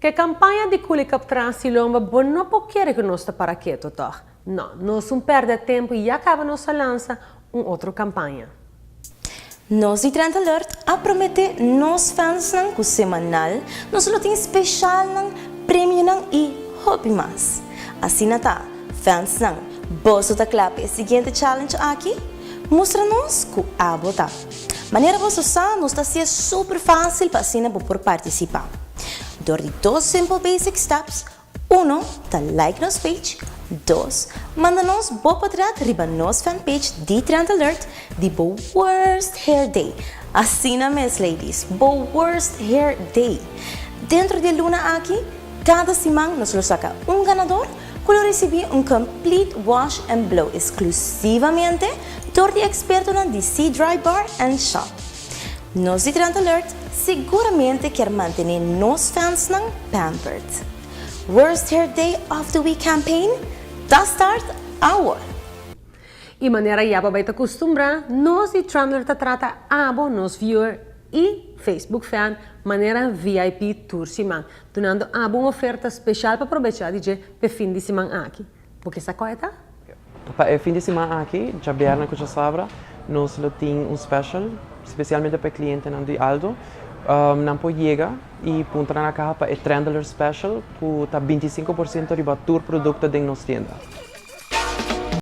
Ku kampaña di Kulikap tras di lomba, bo no por kere ku nos ta para ketu, toch? No, nos no ta pèrdè tempu i ya kaba nos a lansa un otro kampaña. Nos di Trend Alert a prometé nos fans ku semanal nos lo tin special nan, premio nan i hopi mas. Asina ta, fans nan, boso ta kla pa e siguiente challenge aki? Mustra nos ku abo ta. Manera boso sa, nos ta hasié super fásil pa asina bo por partisipá. Dor di dos simple basic steps: 1, ta like nos page; 2, manda nos bo portret riba nos fanpage di Trend Alert di bo worst hair day. Asina mes, ladies, bo worst hair day. Denter di e luna aki, kada siman nos lo saka un ganadó ku lo risibí un complete wash and blow eksklusivamente dor di ekspertonan di Sea Dry Bar and Shop. Nos di Trend Alert siguramente ke mantené nos fans nan pampered. Worst Hair Day of the Week campaign ta start awor. I manera ya bo ta kustumbrá, nos di Trend Alert ta trata abo, nos viewer i Facebook fan, manera VIP tur siman, dunando abo un oferta spesial pa probechá di e fin di siman aki. Pakico esaki ta? Pa e fin di siman aki, djabièrnè ku djasabra, nos tin un special, spesialmente pa klientenan di Aldo. Nan por yega i puntra na kaha pa e Trend Alert Special, ku ta 25% riba tur produkto den nos tienda.